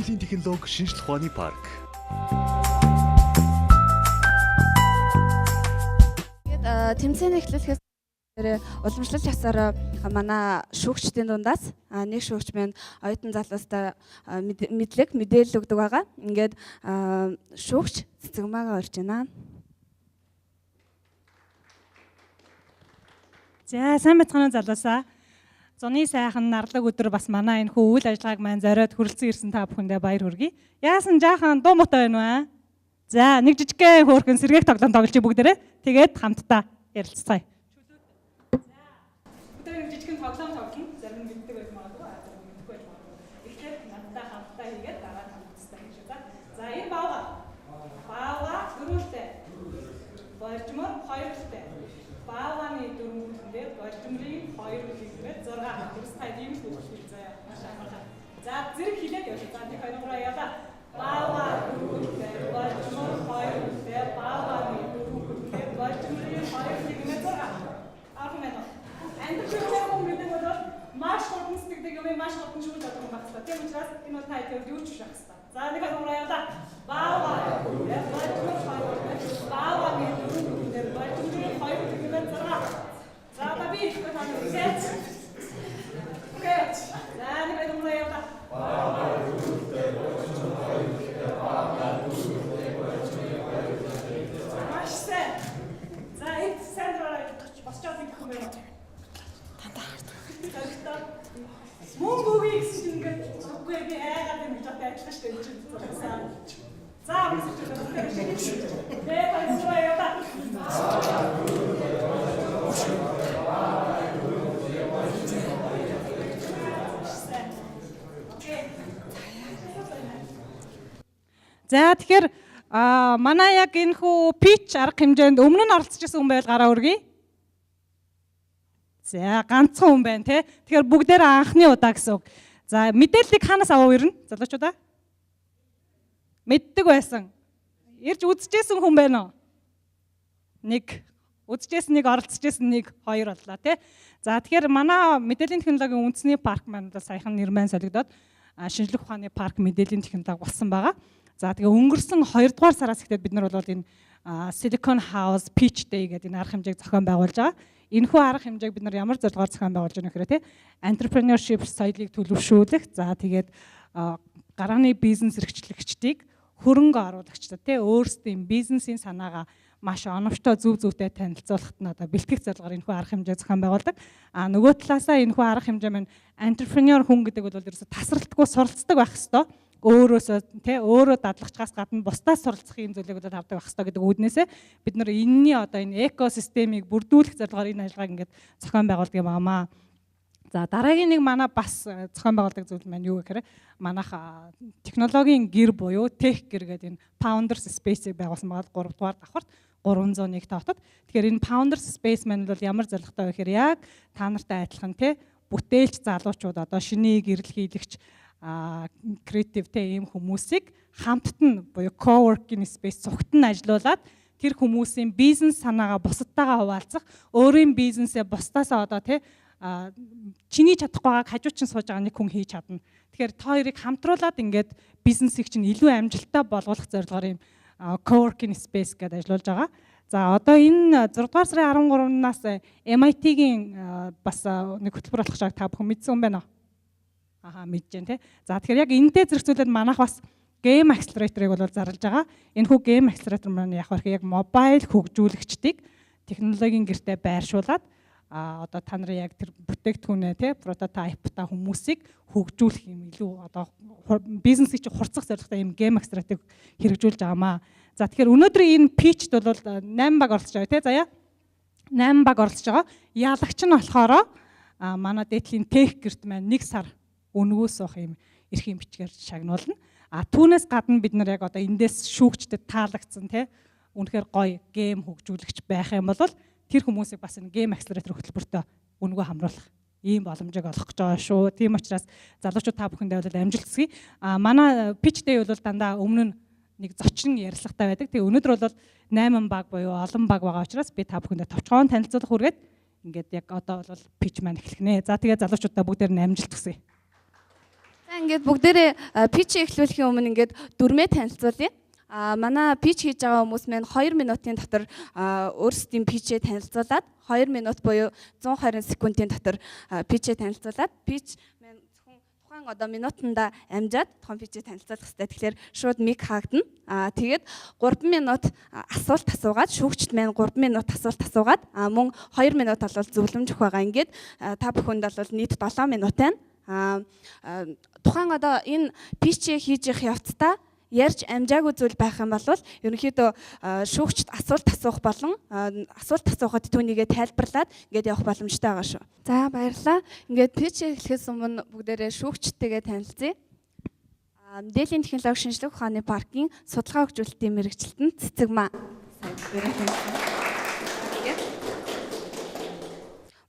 Мэдээллийн технологи шинжлэх ухааны парк. Тэгээд тэмцээний эхлүүлэхээс уламжлал ёсоор манай шүүгчдийн дундаас нэг шүүгч маань оюутан залуустай мэдлэг мэдээлэл өгдөг байгаа. Ингээд шүүгч Цэцэгмаагаа урьж байна. За сайн байцгаана уу залуусаа. Зуны сайхан нарлаг өдөр бас манай энэ хүү үйл ажиллагааг маань зориод хүрэлцэн ирсэн та бүхэндээ баяр хүргэе. Яасан жаахан дуу муутай байна уу? За нэг жижигхэн хөөрхөн сэргээх тоглоом тоглож бүгдээрээ. Тэгээд хамтдаа ярилцгаая. За бүгдээ нэг жижигхэн тоглоом тоглоно. Зарим нь мэддэг байж магадгүй, зарим нь мэдэхгүй байж магадгүй. Эхлээд надтай хамтдаа хийгээд дараа нь хамтдаа хийж. За энэ баавга. Баавга дөрвөлтэй. Боржмор хоёртой. Баавганы дөрвөн хүлэндээ боржмрын хоёр хүлэнгээр 6. Дөрөс та ийм л хөлтэй заяа. Маш амархан. За зэрэг хилээд явж. За 1 2 3 явлаа. Баавга дөрвөлтэй, боржмор хоёртой, баавганы дөрвөн хүлэндээ боржмрын хоёр хүлэнгээр 6. Архан байна уу? Амьдрал хүн гэдэг бол маш хурдан сэтгэдэг юм, маш хурдан шүүж бодох юм байх хэрэгтэй. Тийм учраас энэ бол та хэдийн юу ч биш байх хэрэгтэй. За 1 2 3 явлаа. Баавга дөрвөлтэй, боржмор хоёртой, баавганы дөрвөн хүлэндээ боржмрын хоёр хүлэнгээр 6. За одоо би ихгүй та нар үзээч. Окей. За 1 2 3 явлаа. Маш сайн. За энд сайн дураараа босчоод идэх юм байна. Дандаа. Мөнгө өгье гэсэн чинь ингээд үгүй би айгаад юм гэж бодож адилхан шүү дээ чинь зурсан. За өмсөж байна. Тэ баярлалаа яваа. За тэгэхээр манай яг энэ хүү pitch арга хэмжээнд өмнө нь оролцож исэн хүн байвал гараа өргөе. За ганцхан хүн байна те. Тэгэхээр бүгдээрээ анхны удаа гэсэн үг. За мэдээллийг хаанаас авав ер нь залуучуудаа? Мэддэг байсан. Ирж үзчихсэн хүн байна уу? Нэг үзчихсэн нэг, оролцож исэн нэг, хоёр боллоо те. За тэгэхээр манай мэдээллийн технологийн үндэсний парк маань бол саяхан нэр маань солигдоод шинжлэх ухааны парк мэдээллийн технологи болсон байгаа. За тэгээ өнгөрсөн 2 дугаар сараас эхлээд бид нар бол энэ Silicon House Pitch Day гэдэг энэ арга хэмжээг зохион байгуулж байгаа. Энэхүү арга хэмжээг бид нар ямар зорилгоор зохион байгуулж байгаа нөхөрөө те entrepreneurship соёлыг төлөвшүүлэх, за тэгээд гарааны бизнес эрхчлэгчдийг хөрөнгө оруулагчдад те өөрсдийн бизнесийн санаагаа маш оновчтой зөв зөвтэй танилцуулахад нь одоо бэлтгэх зорилгоор энэхүү арга хэмжээ зохион байгуулдаг. А нөгөө талаасаа энэхүү арга хэмжээ маань entrepreneur хүн гэдэг бол ерөөсө тасралтгүй суралцдаг байх ёстой. Өөрөөсөө те өөрөө дадлагчгаас гадна бусдаас суралцах юм зүйлийг бол авдаг байх ёстой гэдэг үүднээсээ бид нар энэний одоо энэ экосистемийг бүрдүүлэх зорилгоор энэ ажиллагааг ингээд зохион байгуулдаг юм аамаа. За дараагийн нэг манай бас зохион байгуулдаг зүйл маань юу гэхээр манайх технологийн гэр буюу tech гэр гэдэг энэ Founders Space-ийг байгуулсан байгаа 3 дугаар давхарт 301 тавтад. Тэгэхээр энэ Founders Space маань бол ямар зорилготой вэ гэхээр яг та нартай адилхан те бүтээлч залуучууд одоо шинийг эрэл хийлэгч креатив те ийм хүмүүсийг хамтд нь буюу co-working space цугт нь ажилуулад тэр хүмүүсийн бизнес санаагаа бусадтайгаа хуваалцах, өөрийн бизнесээ бусдаасаа одоо те чиний чадахгүй байгааг хажуу чинь сууж байгаа нэг хүн хийж чадна. Тэгэхээр та хоёрыг хамтруулад ингээд бизнесийг чинь илүү амжилттай болгох зорилгоор ийм co-working space гэдээ ажиллуулж байгаа. За одоо энэ 6 дугаар сарын 13-наас MIT-гийн бас нэг хөтөлбөр болох чаг та бүхэн мэдсэн юм байна уу? Аха мэдэж байна те. За тэгэхээр яг энэтэй зэрэгцүүлээд манайх бас Game Accelerator-ыг бол зарлж байгаа. Энэхүү Game Accelerator маань яг хэрэг яг мобайл хөгжүүлэгчдийг технологийн гэртээ байршуулад одоо та нарын яг тэр бүтээгдэхүүнээ те прототип-та хүмүүсийг хөгжүүлэх юм илүү одоо бизнесийг чи хурцах зорилготой юм Game Accelerator-ыг хэрэгжүүлж байгаамаа. За тэгэхээр өнөөдрийн энэ pitch-д бол 8 баг оролцож байгаа те заяа. 8 баг оролцож байгаа. Ялагч нь болохоор манай дээдлийн tech гэрт маань 1 сар үнэгүй суух юм эрхийн бичгээр шагнуулна. А түүнээс гадна бид нар яг одоо эндээс шүүгчдэд таалагдсан те үнэхээр гоё game хөгжүүлэгч байх юм бол тэр хүмүүсийг бас энэ Game Accelerator хөтөлбөртөө үнэгүй хамруулах ийм боломжийг олгох гэж байгаа шүү. Тийм учраас залуучууд та бүхэндээ бол амжилт хүсье. А манай pitch day бол дандаа өмнө нь нэг зочин ярилцлагатай байдаг. Тэгээ өнөөдөр бол 8 баг буюу олон баг байгаа учраас би та бүхэндээ товчхон танилцуулах үргээд ингээд яг одоо бол pitch маань эхлэх нэ. За тэгээ залуучуудаа бүгдээр нь амжилт хүсье. За Ингээд бүгдээрээ pitch эхлүүлэхийн өмнө ингээд дүрмээ танилцуулъя. Манай pitch хийж байгаа хүмүүс маань 2 минутын дотор өөрсдийн pitch ээ танилцуулаад, 2 минут буюу 120 секундын дотор pitch ээ танилцуулаад, pitch маань зөвхөн тухайн одоо минутанда амжаад тухайн pitch ээ танилцуулах хэрэгтэй. Тэгэхээр шууд mic хаагдана. Тэгээд 3 минут асуулт асуугаад, шүүгчд маань 3 минут асуулт асуугаад, мөн 2 минут бол зөвлөмж өгөх байгаа. Ингээд та бүхэнд бол нийт 7 минут байна. Тухайн одоо энэ pitch ээ хийж явах явцдаа ярьж амжаагүй зүйл байх юм бол ерөнхийдөө шүүгчд асуулт асуух болон асуулт асуухад түүнийгээ тайлбарлаад ингээд явах боломжтой байгаа шүү. За, баярлалаа. Ингээд pitch эхлэхээс өмнө бүгдээрээ шүүгчтэйгээ танилцъя. Мэдээллийн технологи шинжлэх ухааны паркийн судалгаа хөгжүүлэлтийн мэргэжилтэн Цэцэгмаа. Сайн.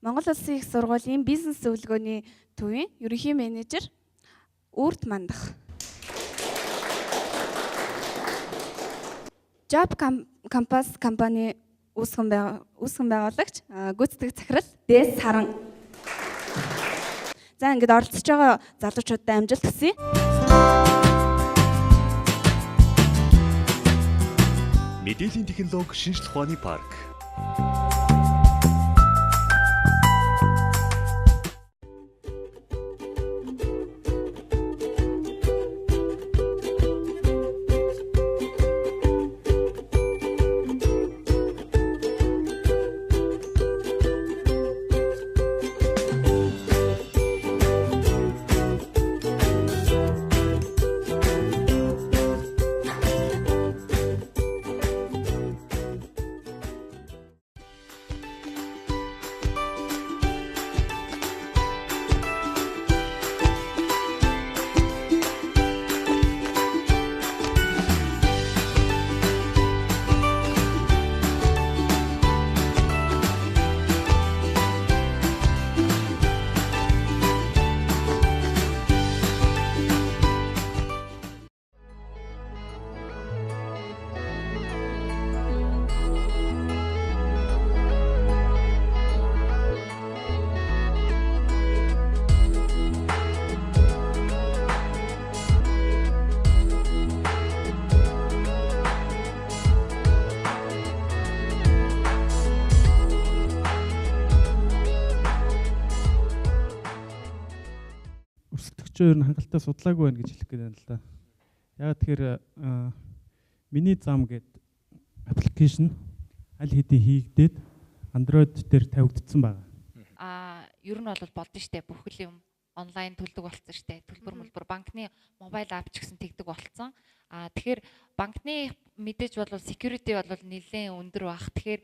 Монгол Улсын их сургуулийн бизнес зөвлөгөөний төвийн ерөнхий менежер Үрд Мандах. Job Compass компани үүсгэн байгуулагч, гүйцэтгэх захирал Дээс Саран. За, ингээд оролцож байгаа залуучуудад амжилт хүсье. Мэдээллийн технологи шинжлэх ухааны парк. Өрсөлдөгчөө ер нь хангалттай судлаагүй байна гэж хэлэх гээд байна л да. Яг тэгэхээр миний зам гэдэг application аль хэдийн хийгдээд Android дээр тавигдсан байгаа. Ер нь бол болдсон штэ, бүх л юм онлайн төлдөг болцсон штэ. Төлбөр мөлбөр, банкны mobile app ч гэсэн тэгдэг болцсон. Тэгэхээр банкны мэдээж бол security бол нэлээд өндөр байх. Тэгэхээр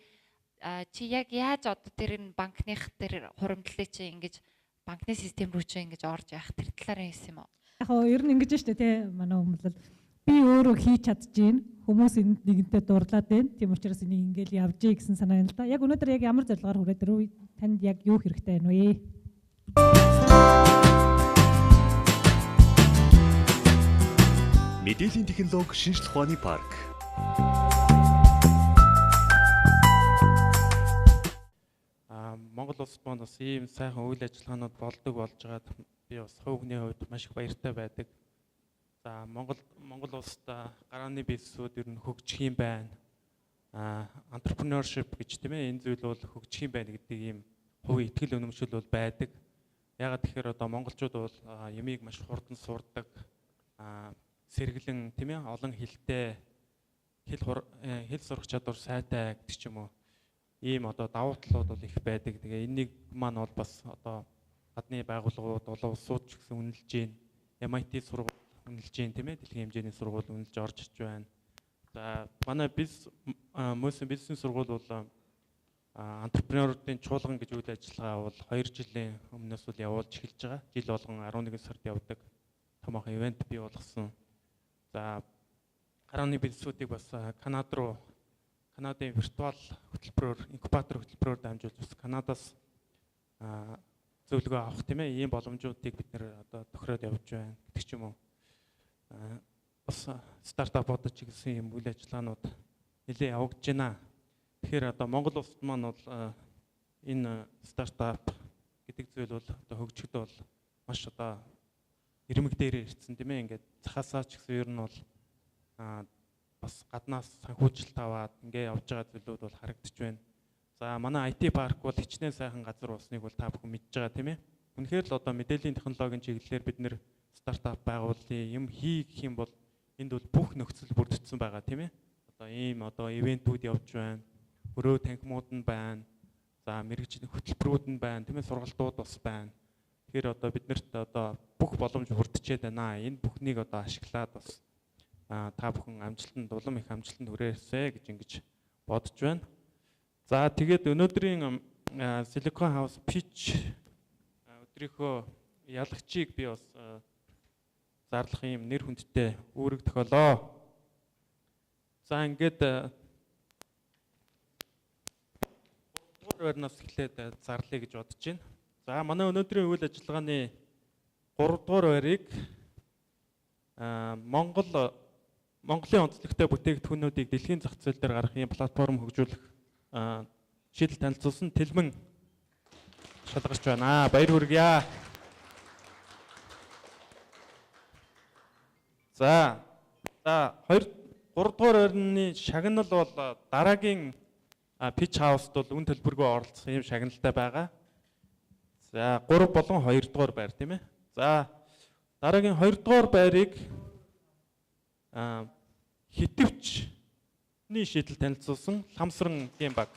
чи яг яаж одоо тэр энэ банкных тэр хуримтлалыг чи ингэж банкны систем рүү чи ингэж орж явах тэр талаар хэлсэн юм уу? Яг гоо ер нь ингэж штэ, тий, манай хүмүүс бол би өөрөө хийж чадчихээн, хүмүүс энд нэгэнтээ дурлаад байна. Тийм учраас энийг ингээл явжээ гэсэн санаа юм л да. Яг өнөөдөр яг ямар зорилгоор хүрээд ирв? Танд яг юу хэрэгтэй байна вэ? Мэдээллийн технологи шинжлэх ухааны парк. Монгол улс маань бас ийм сайхан үйл ажиллагаанууд болдог болж байгаад би бас хувь хүний хувьд маш их баяртай байдаг. За, Монгол улсад гарааны бизнесүүд ер нь хөгжих юм байна. Entrepreneurship гэж, тийм ээ, энэ зүйл бол хөгжих юм байна гэдэг ийм хувийн итгэл үнэмшил бол байдаг. Яагаад тэгэхээр одоо монголчууд бол юмыг маш хурдан сурдаг, сэргэлэн, тийм ээ, олон хэлтэй, хэл сурах чадвар сайтай гэдэг ч юм уу, ийм одоо давуу талууд бол их байдаг. Тэгээ энэнийг маань бол бас одоо гадны байгууллагууд, олон улсууд ч гэсэн үнэлж байна. MIT сургууль үнэлж байна, тийм ээ, дэлхийн хэмжээний сургууль үнэлж орж ирж байна. За, манай бизнес мөсөн бизнесийн сургууль бол entrepreneur уудын чуулган гэж үйл ажиллагаа бол 2 жилийн өмнөөс бол явуулж эхэлж байгаа. Жил болгон 11 сард явдаг томоохон event бий болгосон. За, гарааны бизнесүүдийг бас Канад руу, Канадын virtual хөтөлбөрөөр, инкубатор хөтөлбөрөөр дамжуулж бас Канадаас зөвлөгөө авах, тийм ээ, ийм боломжуудыг бид нэр одоо тохироод явж байна гэдэг ч юм уу. Бас стартапуудад чиглэсэн юм үйл ажиллагаанууд нэлээд явагдаж байна. Тэгэхээр одоо Монгол улсад маань бол энэ стартап гэдэг зүйл бол одоо хөгжихэд бол маш одоо ирмэг дээр ирсэн тийм ээ. Ингээд захаасаа ч гэсэн ер нь бол бас гаднаас санхүүжилт аваад ингээ явж байгаа зүйлүүд бол харагдаж байна. За манай IT парк бол хичнээн сайхан газар болсныг бол та бүхэн мэдж байгаа тийм ээ. Үнэхээр л одоо мэдээллийн технологийн чиглэлээр бид нэр стартап байгуулъя, юм хий гэх юм бол энд бол бүх нөхцөл бүрдсэн байгаа тийм ээ. Одоо ийм одоо ивентүүд явж байна. Өрөө танхимууд нь байна. За мэргэжлийн хөтөлбөрүүд нь байна тийм ээ, сургалтууд бас байна. Тэгэхээр одоо биднэрт одоо бүх боломж бүрдчихэд байна. Энэ бүхнийг одоо ашиглаад бас та бүхэн амжилтанд, улам их амжилтанд хүрээсэй гэж ингэж бодож байна. За тэгээд өнөөдрийн Silicon House Pitch өдрийнхөө ялагчийг би бас зарлах юм нэр хүндтэй үүрэг тохиолоо. За ингээд 3 дугаар байрнаас эхлээд зарлая гэж бодож байна. За манай өнөөдрийн үйл ажиллагааны 3 дугаар байрыг Монголын онцлогтой бүтээгдэхүүнүүдийг дэлхийн зах зээл дээр гаргах юм платформ хөгжүүлэх шийдэл танилцуулсан Тэлмэн шалгарч байна. Баяр хүргье. За 2 3 дугаар байрны шагнал бол дараагийн Pitch House-д бол үн төлбөргүй оролцох юм шагналтай байгаа. За 3 болон 2 дугаар байр тийм ээ. За дараагийн 2 дугаар байрыг хитвчний шийдэл танилцуулсан Ламсрангийн баг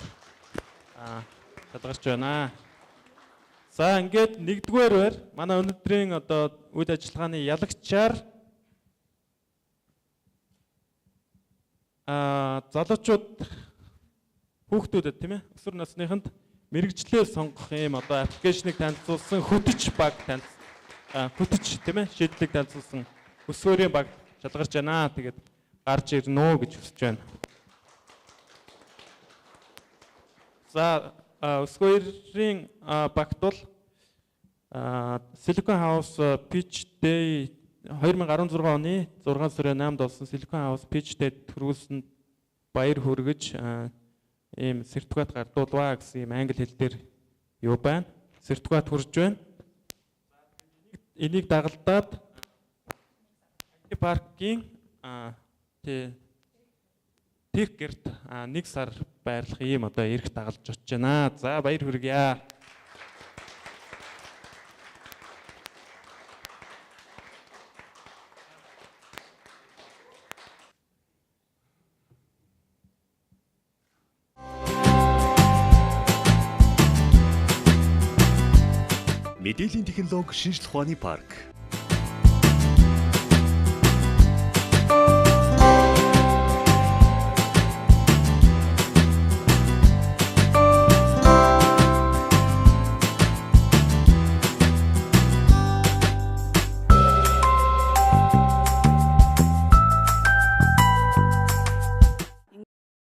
шалгарч байна. За ингээд 1-р байр манай өнөөдрийн одоо үйл ажиллагааны ялагчаар залуучууд хүүхдүүдэд тийм ээ өсвөр насныханд мэргэжлээ сонгох юм одоо аппликейшнийг танилцуулсан хөтөч баг хөтөч тийм ээ шийдлийг танилцуулсан өсвөрийн баг шалгарч байна. Тэгээд гарч ирнэ үү гэж хүсэж байна. За өсвөрийн багт бол Silicon House Pitch Day 2016 оны 6 сарын 8-нд болсон Silicon House Pitch Day төрүүлсэнд баяр хүргэж ийм сертификат гардуулваа гэсэн ийм англи хэл дээр юу байна? Сертификат хүрж байна. Энийг дагалдаад IT паркийн тех гэрт 1 сар байрлах ийм одоо эрх дагалж очиж байна. За баяр хүргье. Мэдээллийн технологи шинжлэх ухааны парк.